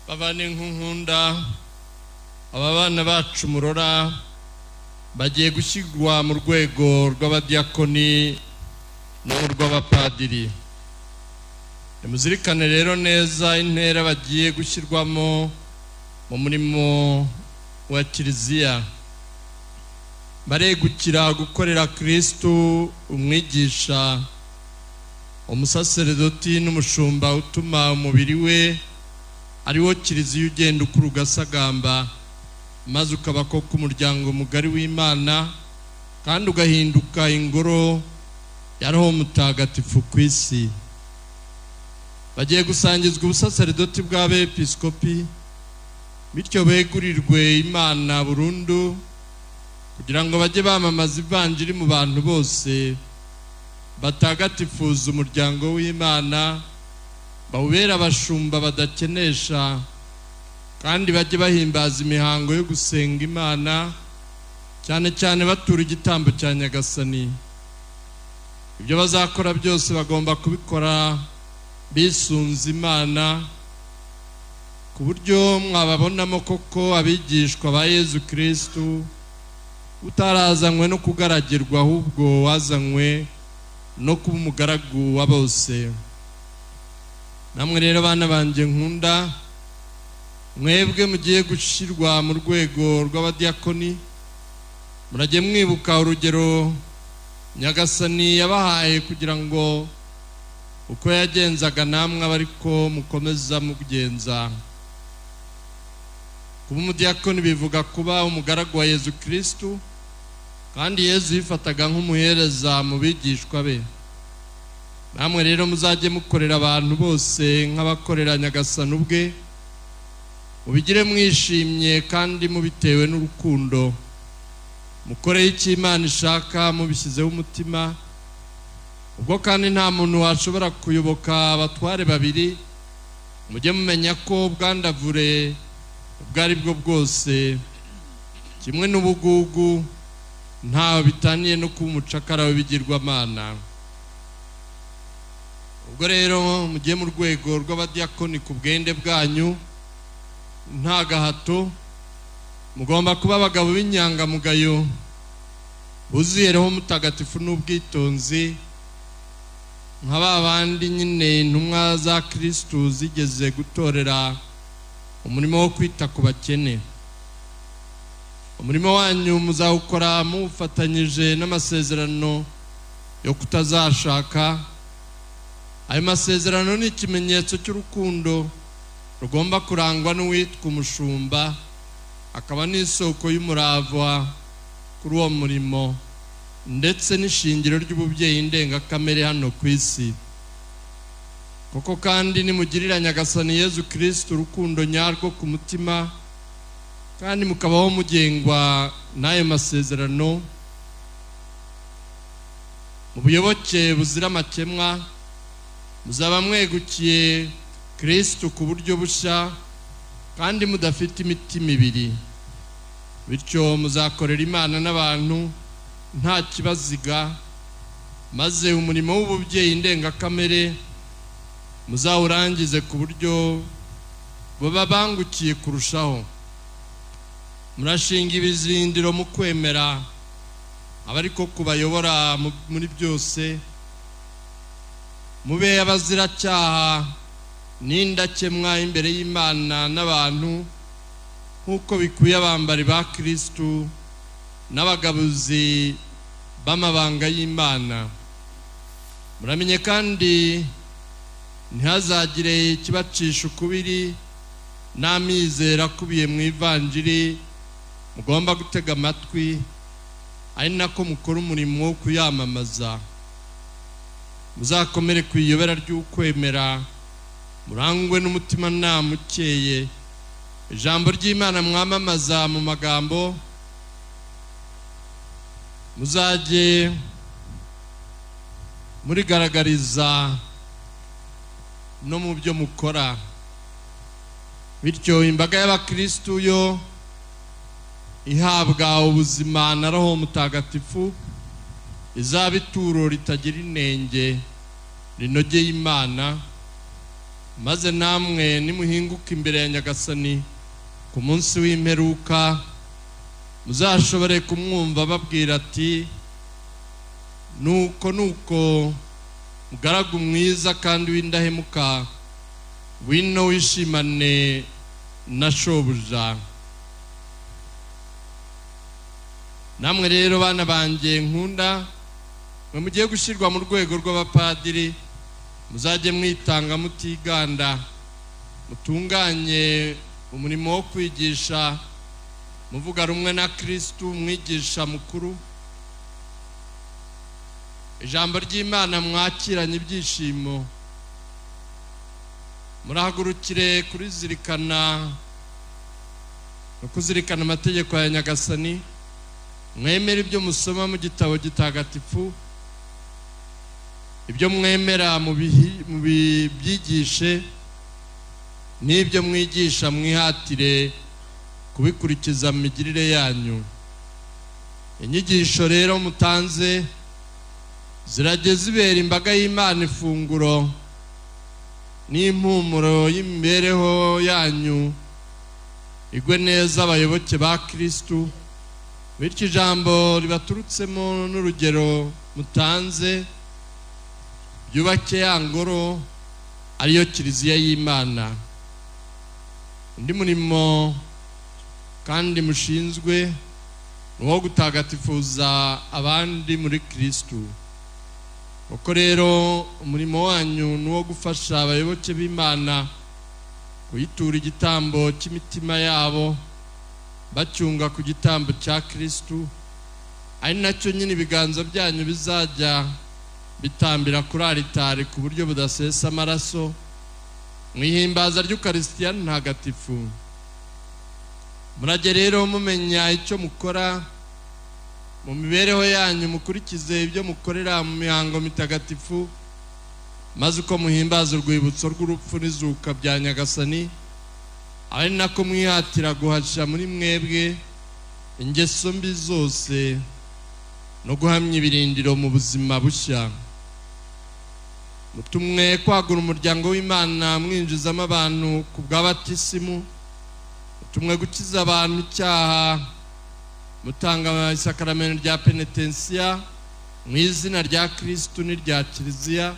Bavane nk'unkunda, aba bana bacu murora bagiye gushyirwa mu rwego rw'abadiyakoni no mu rw'abapadiri. Nimuzirikane rero neza intera bagiye gushyirwamo mu murimo wa Kiliziya. Baregukira gukorera Kristu, umwigisha, umusaseredoti n'umushumba utuma umubiri we ari wo Kiliziya ugenda ukura ugasagamba, maze ukaba koko umuryango mugari w'Imana, kandi ugahinduka ingoro ya Roho Mutagatifu ku isi. Bagiye gusangizwa ubusaseredoti bw'abepiskopi, bityo begurirwe Imana burundu, kugira ngo bajye bamamaza ivanjiri mu bantu bose, batagatifuza umuryango w'Imana, bawubera abashumba badakenesha, kandi bajye bahimbaza imihango yo gusenga Imana, cyane cyane batura igitambo cya Nyagasani. Ibyo bazakora byose bagomba kubikora bisunze Imana, ku buryo mwababonamo koko abigishwa ba Yezu Kristu, utarazanywe no kugaragirwa, ahubwo wazanywe no kuba umugaragu wa bose. Namwe rero bana banjye nkunda, mwebwe mugiye gushyirwa mu rwego rw'abadiyakoni, murajye mwibuka urugero Nyagasani yabahaye, kugira ngo uko yagenzaga namwe abe ariko mukomeza mugenza. Kuba umudiyakoni bivuga kuba umugaragu wa Yezu Kristu, kandi Yezu yifataga nk'umuhereza mu bigishwa be. Namwe rero muzajye mukorera abantu bose nk'abakorera Nyagasani ubwe, mubigire mwishimye kandi mubitewe n'urukundo. Mukoreye icyo Imana ishaka mubishyizeho umutima. Ubwo kandi nta muntu washobora kuyoboka abatware babiri, mujye mumenya ko ubwandavure ubwo ari bwo bwose kimwe n'ubugugu ntaho bitaniye no kuba umucakara w'ibigirwamana. Ubwo rero mugiye mu rwego rw'abadiyakoni ku bwende bwanyu, nta gahato, mugomba kuba abagabo b'inyangamugayo buzuye Roho Mutagatifu n'ubwitonzi, nka ba bandi nyine intumwa za Kristu zigeze gutorera umurimo wo kwita ku bakene. Umurimo wanyu muzawukora muwufatanyije n'amasezerano yo kutazashaka. Ayo masezerano ni ikimenyetso cy'urukundo rugomba kurangwa n'uwitwa umushumba, akaba n'isoko y'umurava kuri uwo murimo, ndetse n'ishingiro ry'ububyeyi ndengakamere hano ku isi. Koko kandi nimugirira Nyagasani Yezu Kristu urukundo nyarwo ku mutima, kandi mukabaho mugengwa n'ayo masezerano mu buyoboke buzira amakemwa, muzaba mwegukiye Kristu ku buryo bushya kandi mudafite imitima ibiri. Bityo muzakorera Imana n'abantu nta kibaziga, maze umurimo w'ububyeyi ndengakamere muzawurangize ku buryo bubabangukiye kurushaho. Murashinga ibizindiro mu kwemera, abariko kubayobora muri byose, mube abaziracyaha n'indakemwa imbere y'Imana n'abantu, nk'uko bikwiye abambari ba Kristu n'abagabuzi b'amabanga y'Imana. Muramenye kandi ntihazagire ikibacisha ukubiri n'amizero akubiye mu ivanjiri mugomba gutega amatwi, ari nako mukora umurimo wo kuyamamaza. Muzakomere ku iyobera ry'ukwemera, murangwe n'umutimanama ukeye. Ijambo ry'Imana mwamamaza mu magambo muzajye murigaragariza no mu byo mukora. Bityo imbaga y'abakristu yo ihabwa ubuzima na Roho Mutagatifu izaba ituro ritagira inenge rinogeye Imana. Maze namwe nimuhinguka imbere ya Nyagasani ku munsi w'imperuka, muzashobore kumwumva babwira ati: "Nuko nuko, mugaragu mwiza kandi w'indahemuka, wino wishimane na shobuja." Namwe rero, bana banjye nkunda, mwe mugiye gushyirwa mu rwego rw'abapadiri, muzajye mwitanga mutiganda, mutunganye umurimo wo kwigisha muvuga rumwe na Kristu umwigisha mukuru. Ijambo ry'Imana mwakiranye ibyishimo, murahagurukire kurizirikana no kuzirikana amategeko ya Nyagasani, mwemere ibyo musoma mu gitabo gitagatifu, ibyo mwemera mubibyigishe, n'ibyo mwigisha mwihatire kubikurikiza mu migirire yanyu. Inyigisho rero mutanze zirajye zibera imbaga y'Imana ifunguro n'impumuro y'imibereho yanyu igwe neza abayoboke ba Kristu, bityo ijambo ribaturutsemo n'urugero mutanze byubake ya ngoro ariyo Kiliziya y'Imana. Undi murimo kandi mushinzwe ni uwo gutagatifuza abandi muri Kristu. Uko rero umurimo wanyu ni uwo gufasha abayoboke b'Imana kuyitura igitambo cy'imitima yabo, bacyunga ku gitambo cya Kristu, ari nacyo nyine ibiganza byanyu bizajya bitambira kuri alitari ku buryo budasesa amaraso mu ihimbaza ry'Ukarisitiya ntagatifu. Murajye rero mumenya icyo mukora mu mibereho yanyu, mukurikize ibyo mukorera mu mihango mitagatifu, maze uko muhimbaza urwibutso rw'urupfu n'izuka bya Nyagasani, ari nako mwihatira guhasha muri mwebwe ingeso mbi zose no guhamya ibirindiro mu buzima bushya. Mutumwe kwagura umuryango w'Imana mwinjizamo abantu ku bwa batisimu, mutumwe gukiza abantu icyaha mutanga isakaramento rya penetensiya mu izina rya Kristu n'irya Kiliziya,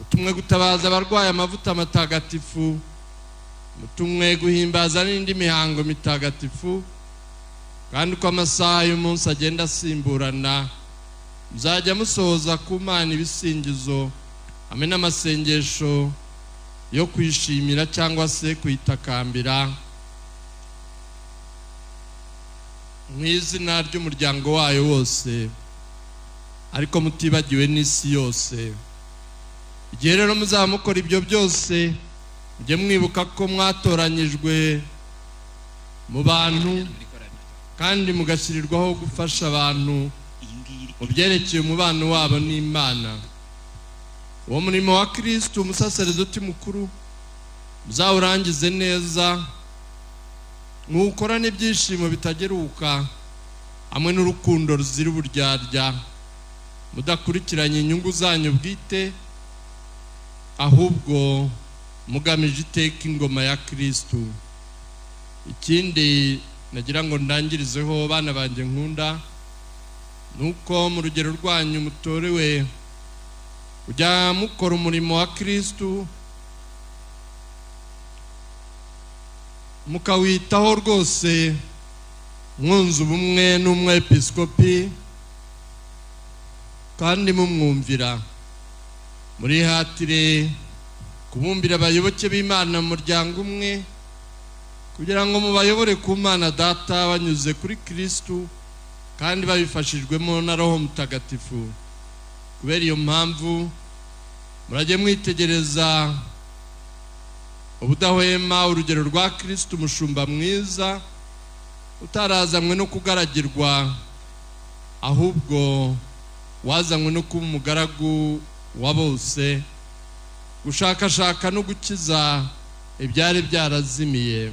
mutumwe gutabaza abarwaye amavuta matagatifu, mutumwe guhimbaza n'indi mihango mitagatifu. Kandi uko amasaha y'umunsi agenda asimburana, muzajya musohoza ku Mana ibisingizo hamwe n'amasengesho yo kwishimira cyangwa se kuyitakambira mu izina ry'umuryango wayo wose, ariko mutibagiwe n'isi yose. Igihe rero muzaba mukora ibyo byose, mujye mwibuka ko mwatoranyijwe mu bantu kandi mugashyirirwaho gufasha abantu mu byerekeye umubano wabo n'Imana. Uwo murimo wa Kristu umusaseredoti mukuru muzawurangize neza, mwukorane ibyishimo bitageruka hamwe n'urukundo ruzira uburyarya, mudakurikiranye inyungu zanyu bwite, ahubwo mugamije iteka ingoma ya Kristu. Ikindi nagira ngo ndangirizeho, bana banjye nkunda, nuko mu rugero rwanyu mutorewe kujya mukora umurimo wa Kristu, mukawitaho rwose mwunze ubumwe n'umwepiskopi kandi mumwumvira. Murihatire kubumbira abayoboke b'Imana mu muryango umwe, kugira ngo mubayobore ku Mana Data banyuze kuri Kristu kandi babifashijwemo na Roho Mutagatifu. Kubera iyo mpamvu murajye mwitegereza ubudahwema urugero rwa Kristu umushumba mwiza, utarazanywe no kugaragirwa, ahubwo wazanywe no kuba umugaragu wa bose, gushakashaka no gukiza ibyari byarazimiye.